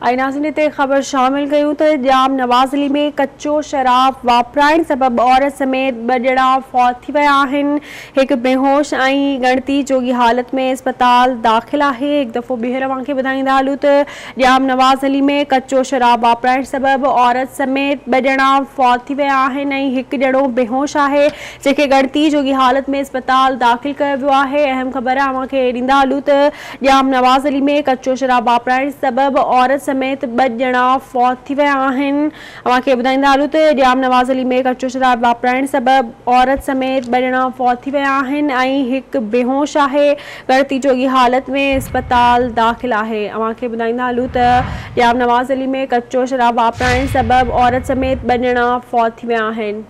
۽ ناظرين هتي خبر شامل ڪيون ته ڄام نواز علي ۾ ڪچو شراب واپرائڻ سبب عورت سميت ٻه ڄڻا فوت ٿي ويا آهن، هڪ بيهوش ۽ ڳڻتي جوڳي حالت ۾ اسپتال داخل آهي، هڪ دفعو ٻيهر اوهان کي ٻڌائيندا هلون ته ڄام نواز علي ۾ ڪچو شراب واپرائڻ سبب عورت سميت ٻه ڄڻا فوت ٿي ويا آهن ۽ هڪ ڄڻو بيهوش آهي جنهن کي ڳڻتي جوڳي حالت ۾ اسپتال داخل ڪيو ويو آهي، اهم خبر اوهان کي ڏيندا هلون ته ڄام نواز علي ۾ ڪچو شراب واپرائڻ سبب عورت سميت ٻه ڄڻا فوت ٿي ويا آهن. اوهان کي ٻڌائيندا هلون ته ڄام نواز علي ۾ ڪچو شراب واپرائڻ سبب عورت سميت ٻه ڄڻا فوت ٿي ويا آهن ۽ هڪ بيهوش آهي ڳڻتي جوڳي حالت ۾ اسپتال داخل آهي. اوهان کي ٻڌائيندا هلون ته ڄام نواز علي ۾ ڪچو شراب واپرائڻ سبب عورت سميت ٻه ڄڻا فوت ٿي ويا آهن.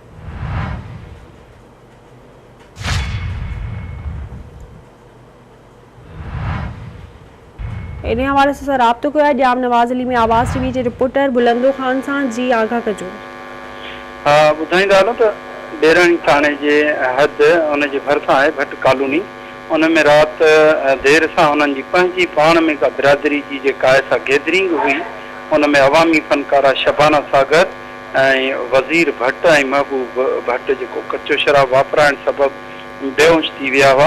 انهي حوالي سان اسان رابطو ڪيو آهي ڄام نواز علي ۾ آواز ٽي وي جي رپورٽر بلندو خان سان جي آگاهه ڪجو. ها ٻڌائيندا هلون ته ٻيراڻي ٿاڻي جي حد ان جي ڀرسان آهي ڀٽ ڪالوني ان ۾ رات دير سان انهن جي پنهنجي پاڻ ۾ ڪا برادري جي جيڪا آهي سا گيدرنگ هئي ان ۾ عوامي فنڪارا شبانه ساگر ۽ وزير ڀٽ ۽ محبوب ڀٽ جيڪو ڪچو شراب واپرائڻ سبب بيهوش ٿي ويا هئا،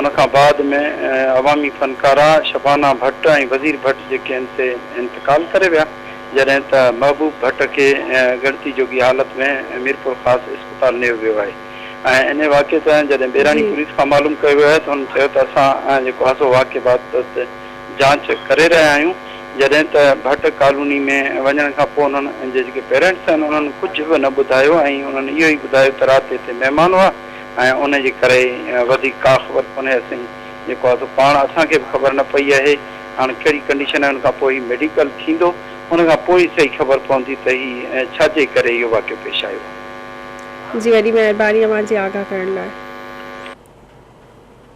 ان کان بعد ۾ عوامي فنڪارا شبانه ڀٽ ۽ وزير ڀٽ جيڪي آهن سي انتقال ڪري ويا، جڏهن ته محبوب ڀٽ کي ڳڻتي جوڳي حالت ۾ ميرپورخاص اسپتال نيو ويو آهي ۽ انهي واقعي تي جڏهن ٻيراڻي پوليس کان معلوم ڪيو ويو آهي ته هنن چيو ته اسان جيڪو آهي سو واقعي بابت جاچ ڪري رهيا آهيون، جڏهن ته ڀٽ ڪالوني ۾ وڃڻ کان پوء انهن جي جيڪي پيرنٽس آهن انهن ڪجهه به نه ٻڌايو ۽ انهن اهو ئي ٻڌايو ته رات هتي مهمان هئا ۽ ان جي ڪري وڌيڪ ڪا خبر ڪونهي اسين جيڪو آهي سو پاڻ اسان کي به خبر نه پئي آهي هاڻ ڪهڙي ڪنڊيشن آهي ان کان پوء هي ميڊيڪل ٿيندو ان کان پوء ئي صحيح خبر پوندي ته هي ڇا جي ڪري اهو واقعو پيش آيو آهي. جي وڏي مهرباني اوهان جي آگاهه ڪرڻ لاء.